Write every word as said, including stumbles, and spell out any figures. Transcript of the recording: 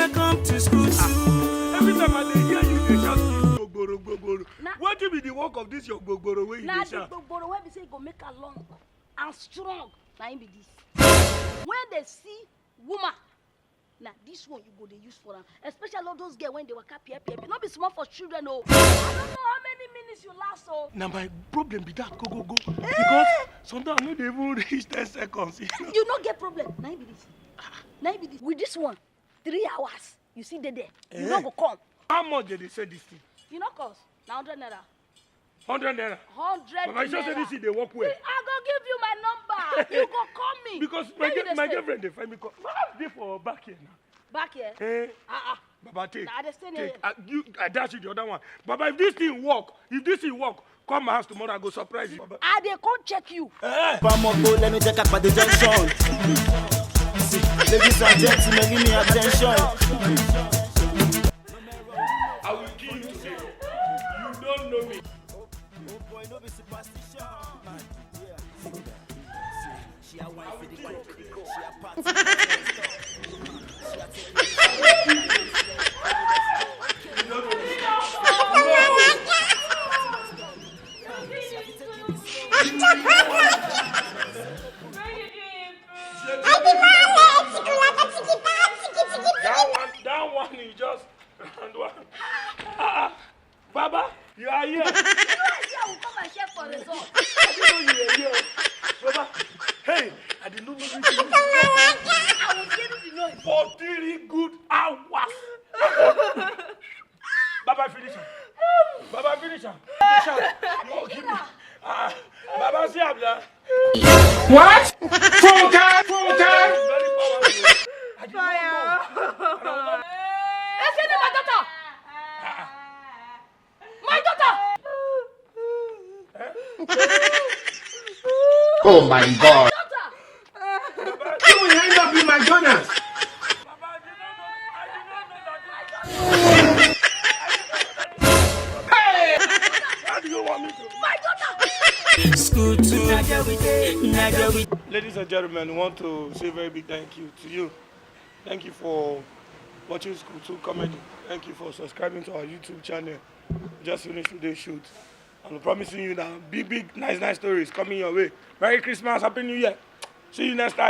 Come to school soon. Every time I dey hear you dey shout gbogboro gbogboro. Na Wetin be the work of this your gbogboro wey you na dey the shout? Gbogboro wey be say e go make am long and strong, na im be this. When they see woman, na this one you go dey use for am, especially all those girls when they waka pia pia pia. No be small for children o. I don't know how many minutes you last o. Na my problem be that go go go because sometimes I no dey even reach ten seconds. You no get problem. Na im be this. Na im be this. With this one, three hours. You see dey there. You no Eh? go come. How much dey dey sell this thing? You no cost. Na hundred naira. Hundred naira. Hundred Mama, you sure say naira. This thing dey work well? See, I go give you my number. You go call me. Because my Make you girl- dey my stay. girlfriend dey find me call. My house dey for back here now. Back here. Eh? Ah ah. Baba, take. Na, I dey stay near Take. here. Ah, you, I dash you the other one. Baba, if this thing work, if this thing work, come my house tomorrow. I go surprise you. Baba. I dey come check you. Eh? Pamoko, let me take up at the junction. Ladies and gentlemen, give me attention. I will kill you today. You don't know me. Oh boy, no be superstition. She a wine for the coke. She a party. She a take That one, that one is just round one. Ah, ah. Baba, you are here. You know, I say I will come and check for result. I didn't know you were here. Baba, hey, I didn't know you were here. I will give you the noise. For three good hours. Baba, finish am. Baba, finish am. Finish am. You won't give me. Ah, Baba, see am now. What? Funke! Funke! Very powerful. I did not know. Fire! Excuse me, my daughter! My daughter! Oh my God! Daughter! You will end up in McDonald's. Baba, I did not know. I did not know that. Hey! How do you want me to? My daughter! School two. Ladies and gentlemen, we want to say a very big thank you to you. Thank you for watching School two Comedy. Thank you for subscribing to our YouTube channel. We just finished today's shoot. I'm promising you that big, big, nice, nice stories coming your way. Merry Christmas, Happy New Year. See you next time.